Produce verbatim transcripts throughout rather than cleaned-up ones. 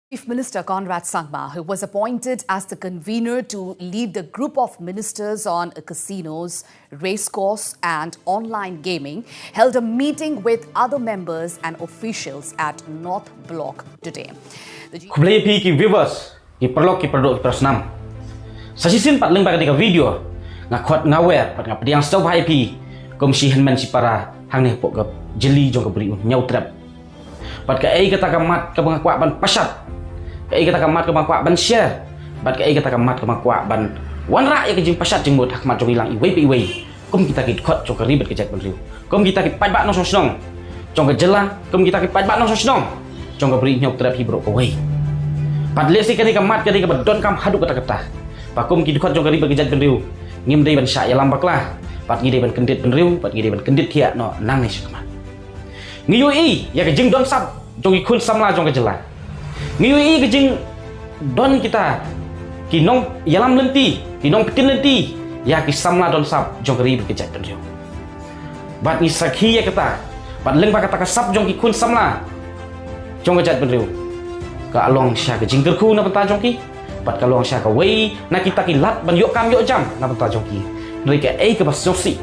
Chief Minister Conrad Sangma, who was appointed as the convener to lead the group of ministers on casinos, racecourse, and online gaming, held a meeting with other members and officials at North Block today. The G- Khublei phi ki viewers, ki paralok, ki paradoh, ki parasnam. Sa shisien pat lyngba kane ka video, nga khot, nga wer, pat nga pdiang sngewbha ïa phi kum shi hynmen shi para hangne hapoh ka jylliew jong ka Bri u Hynñiewtrep. Bad kaei kata ka mat kaba nga kwah ban pashat, kaei kata ka mat kaba nga kwah ban share, bad kaei kata ka mat kaba nga kwah ban wanrah ïa ka jingpashat jingmut ha khmat jong ngi lang iwei pa iwei, kum kita ki dkhot jong ka ri bad ka jaitbynriew, kum kita ki paidbah nongshong shnong jong ka jylla, kum kita ki paidbah nongshong shnong jong ka Bri Hynñiewtrep hi baroh kawei. Bad lehse kane ka mat ka dei kaba donkam haduh katta katta, ba kum ki dkhot jong ka ri bad ka jaitbynriew ngim dei ban shah ïalam bakla, bad ngi dei ban kyndit bynriew, bad ngi dei ban kyndit thiah noh nangne sha khmat. Ngi ïohi ïa ka jingdon sap jong ki khun samla jong ka jylla. Ngi ïohi ka jingdon kita ki nongïalam lynti, ki nongpyntip lynti ïa ki samla don sap jong ka ri bad ka jaitbynriew. Bad ngi sakhi ïa kata, bad lyngba kata ka sap jong ki khun samla jong ka jaitbynriew, ka long sha ka jingkyrkhu na bynta jong ki, bad ka long sha kawei na kita ki lad ban ïoh kam ïoh jam na bynta jong ki. Hynrei kaei kaba sngewsih,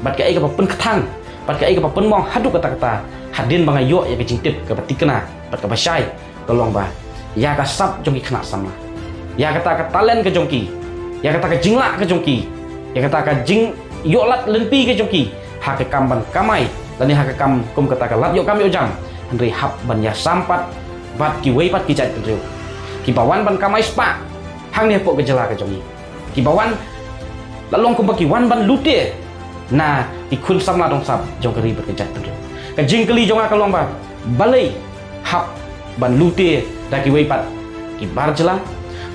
bad kaei kaba pynkthang, bad kaei kaba pynmong haduh katta katta, hadien ba nga ïoh ïa ka jingtip kaba thikna bad kaba shai, ka long ba ïa ka sap jong ki khynnah samla, ïa kata ka talent ka jong ki, ïa kata ka jinglah ka jong ki, ïa kata ka jingïoh lad lynti ka jong ki ha ka kam ban kamai lane ha ka kam kum kata ka lad ïoh kam ïoh jam, hynrei hap ban ïasam pat bad kiwei pat ki jaitbynriew kiba wan ban kamai spah hangne hapoh ka jylla ka jong ngi, kiba wan la long kumba ki wan ban lute na ki khun samla don sap jong ka ri bad ka jaitbynriew. Ka jingkylli jong nga ka long ba balei hap ban lute da kiwei pat ki bar jylla?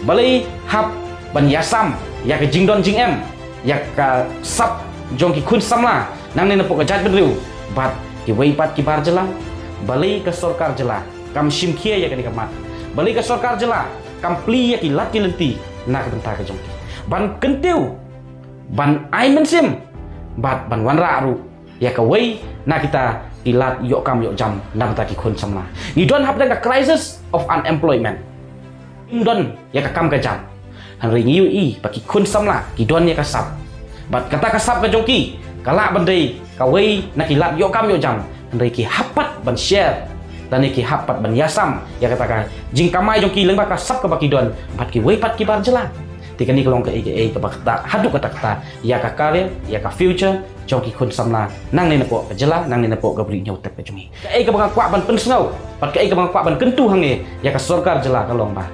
Balei hap ban ïasam ïa ka jingdon jingem ïa ka sap jong ki khun samla nangne napoh ka jaitbynriew bad kiwei pat ki bar jylla? Balei ka sorkar jylla kam shim khia ïa kane ka mat? Balei ka sorkar jylla kam plie ïa ki lad ki lynti na ka bynta ka jong ki ban kyntiew, ban ai mynsiem, bad ban wanrah ruh ïa kawei na kita ki lad ïoh kam ïoh jam na bynta ki khun samla? Ngi don hapdeng ka crisis of unemployment. Ngim don ïa ka kam ka jam. Hynrei ngi ïohi ba ki khun samla ki don ïa ka sap. Bad kata ka sap ka jong ki ka lah ban dei kawei na ki lad ïoh kam ïoh jam. Hynrei ki hap pat ban share lane ki hap pat ban ïasam ïa kata ka jingkamai jong ki lyngba ka sap kaba ki don bad kiwei pat ki bar jylla. Te kane ka long kaei kaei kaba kata haduh katta katta ïa ka career, ïa ka future jong ki khun samla nangne napoh ka jylla, nangne napoh ka Bri Hynñiewtrep ka jong ngi. Kaei kaba nga kwah ban pynsngew bad kaei kaba nga kwah ban kyntu hangne ïa ka sorkar jylla ka long ba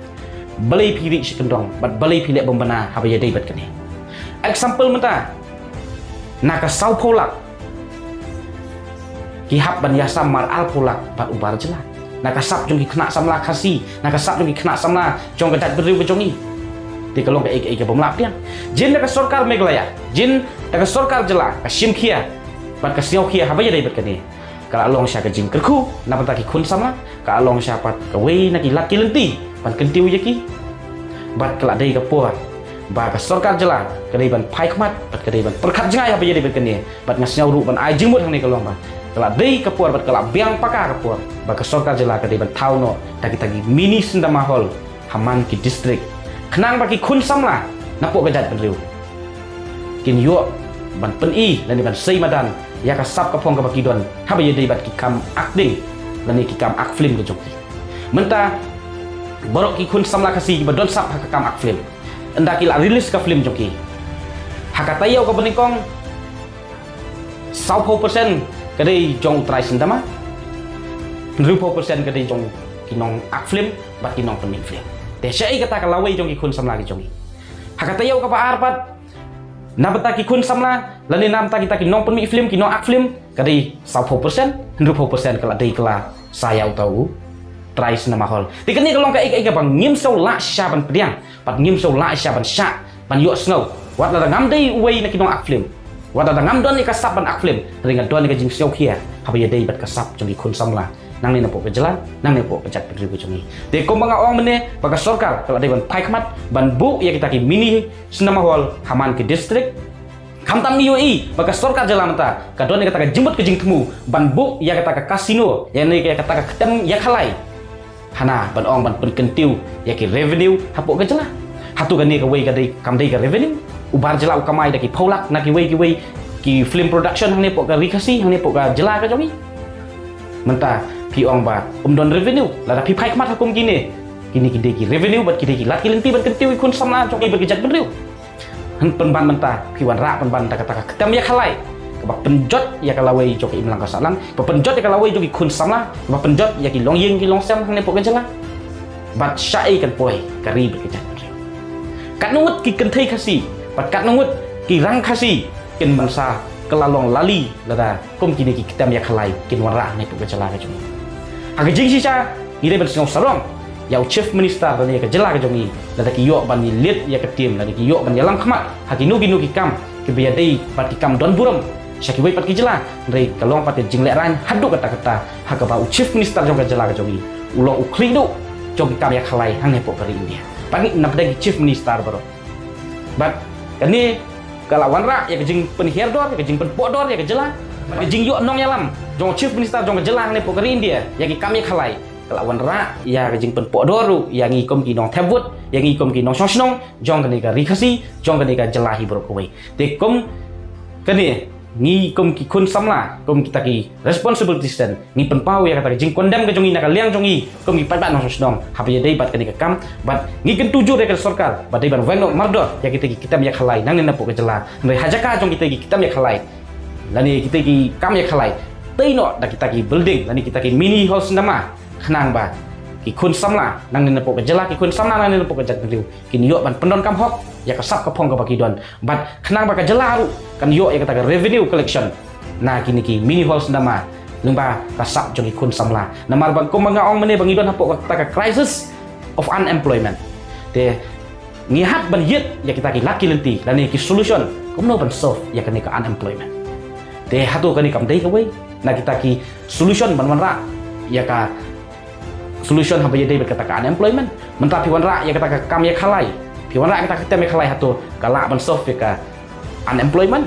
balei phi rieh shi kyndong bad balei phi leh bym bna haba ïadei bad kane? Example mynta, na ka sawphew lak ki hap ban ïasam mar arphew lak bad u bar jylla na ka sap jong ki khynnah samla Khasi, na ka sap jong ki khynnah samla jong ka jaitbynriew ka jong ngi. Te ka long kaei kaei kabym lah pdiang. Jin na ka sorkar Meghalaya, jin na ka sorkar jylla ka shim khia bad ka sngew khia haba ïadei bad kane. Ka la long sha ka jingkyrkhu na bynta ki khun samla, ka la long sha pat kawei na ki lad ki lynti ban kyntiew ïa ki. Bad ka la dei ka por ba ka sorkar jylla ka dei ban phai khmat bad ka dei ban pyrkhat jngai haba ïadei bad kane. Bad nga sngew ruh ban ai jingmut hangne ka long ba ka la dei ka por bad ka la biang paka ka por ba ka sorkar jylla ka dei ban thaw noh da kita ki mini cinema hall ha man ki district, khnang ba ki khun samla napoh ka jaitbynriew kin ïoh ban pyni lane ban sei madan ïa ka sap ka phong kaba ki don haba ïadei bad ki kam acting lane ki kam act film ka jong ki. Mynta baroh ki khun samla Khasi kiba don sap ha ka kam act film, ynda ki la release ka film jong ki, ha ka taïew kaba nyngkong sawphew percent ka dei jong u trai cinema, hynriewphew percent ka dei jong ki nong act film bad ki nongpynmih film. Te shaei kata ka lawei jong ki khun samla ki jong ngi? Ha ka taïew kaba ar pat, na bynta ki khun samla lane na bynta kita ki nongpynmih film, ki nong act film, ka dei sawphew percent, hynriewphew percent ka la dei ka la sa ïa uta u trai cinema hall. Te kane ka long kaei kaei kaba ngim sngewlah shisha ban pdiang bad ngim sngewlah shisha ban shah ban ïohsngew. Wat lada ngam dei uwei na ki nong act film, wat lada ngam don ïa ka sap ban act film, hynrei nga don ïa ka jingsngew khia haba ïadei bad ka sap jong ki khun samla nangne napoh ka jylla, nangne napoh ka jaitbynriew ka jong ngi. Te kumba nga ong mynne ba ka sorkar ka la dei ban phai khmat ban buh ïa kita ki mini cinema hall ha man ki district. Khamtam ngi ïohi ba ka sorkar jylla mynta ka don ïa kata ka jingmut ka jingthmu ban buh ïa kata ka casino, ïa ne ïa kata ka ktem ïa khalai Hana ban ong ban pynkyntiew ïa ki revenue hapoh ka jylla. Hato kane kawei ka dei, kam dei ka revenue? U bar jylla u kamai da ki phew lak na kiwei kiwei ki film production hangne hapoh ka ri Khasi, hangne hapoh ka jylla ka jong ngi. Mynta phi ong ba ym don revenue, lada phi phai khmat ha kum kine, kine ki dei ki revenue bad ki dei ki lad ki lynti ban kyntiew ïa ki khun samla jong ngi bad ki jaitbynriew. Hynrei pynban mynta phi wanrah pynban da kata ka kyntem ïa khalai kaba pynjot ïa ka lawei jong ka imlang ka sahlang, ba pynjot ïa ka lawei jong ki khun samla, ba pynjot ïa ki longïing ki longsem hangne hapoh ka jylla. Bad shaei kan poi ka ri bad ka jaitbynriew? Katno ngut ki kynthei Khasi bad katno ngut ki rang Khasi kin ban sa kylla long lali lada kum kine ki kyntem ïa khalai kin wanrah hangne hapoh ka jylla ka jong ngi? Ha ka jingshisha ngi dei ban sngew sarong ïa u Chief Minister lane ïa ka jylla ka jong ngi, lada ki ïoh ban ïaleit ïa ka team, lada ki ïoh ban ïalam khmat ha kino kino ki kam kiba ïadei bad ki kam don burom sha kiwei pat ki jylla. Hynrei ka long pat ka jinglehraiñ haduh katta katta ha kaba u Chief Minister jong ka jylla ka jong ngi u long u khlieh duh jong ki kam ïa khalai hangne hapoh ka ri India. Bad ngi na pdeng ki Chief Minister baroh. Bad kane ka la wanrah ïa ka jingpynhiar dor, ïa ka jingpynpoh dor ïa ka jylla. Bad ka jingïoh nongïalam jong u Chief Minister jong ka jylla hangne hapoh ka ri India ïa ki kam ïa khalai ka la wanrah ïa ka jingpynpoh dor ruh ïa ngi kum ki nongthep vote, ïa ngi kum ki nongshong shnong jong kane ka ri Khasi, jong kane ka jylla hi baroh kawei. Te kum kane, ngi kum ki khun samla, kum kita ki responsible citizen, ngi pynpaw ïa kata ka jingkondem ka jong ngi na ka liang jong ngi kum ki paidbah nongshong shnong haba ïadei bad kane ka kam. Bad ngi kyntu jur ïa ka sorkar ba dei ban weng noh mardor ïa kita ki kyntem ïa khalai nangne napoh ka jylla. Hynrei ha jaka jong kita ki kyntem ïa khalai lane kita ki kam ïa khalai, tei noh da kita ki building lane kita ki mini hall cinema, khnang ba ki khun samla nangne napoh ka jylla, ki khun samla nangne napoh ka jaitbynriew kin ïoh ban pyndonkam hok ïa ka sap ka phong kaba ki don. Bad khnang ba ka jylla ruh kan ïoh ïa kata ka revenue collection na kine ki mini hall cinema lyngba ka sap jong ki khun samla. Namar ba kum ba nga ong mynne ba ngi don hapoh kata ka crisis of unemployment. Te ngi hap ban ïit ïa kita ki lad ki lynti lane ki solution kumno ban solve ïa kane ka unemployment. Te hato kane kam dei kawei na kita ki solution ban wanrah ïa ka solution haba ïadei bad kata ka unemployment? Mynta phi wanrah ïa kata ka kam ïa khalai, phi wanrah ïa kata ka kyntem ïa khalai, hato ka lah ban solve ïa ka unemployment?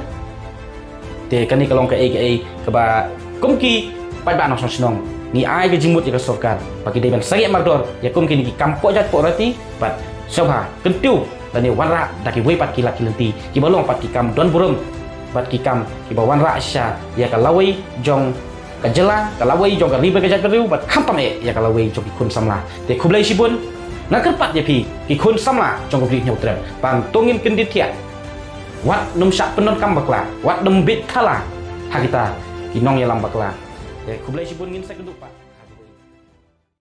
Te kane ka long kaei kaei kaba kum ki paidbah nongshong shnong ngi ai ka jingmut ïa ka sorkar ba ki dei ban sangeh mardor ïa kum kine ki kam poh jait poh rati. Bad sngewbha kyntiew lane wanrah da kiwei pat ki lad ki lynti kiba long pat ki kam don burom bad ki kam kiba wanrah shisha ïa ka lawei jong ka jylla, ka lawei jong ka ri bad ka jaitbynriew bad khamtam eh ïa ka lawei jong ki khun samla. Te khublei shibun. Nga kyrpad ïa phi ki khun samla jong ka Bri Hynñiewtrep, ban to ngin kyndit thiah. Wat nym shah pyndonkam bakla, wat nym bit khala ha kita ki nongïalam bakla. Te khublei shibun, ngin sa ïakynduh pat.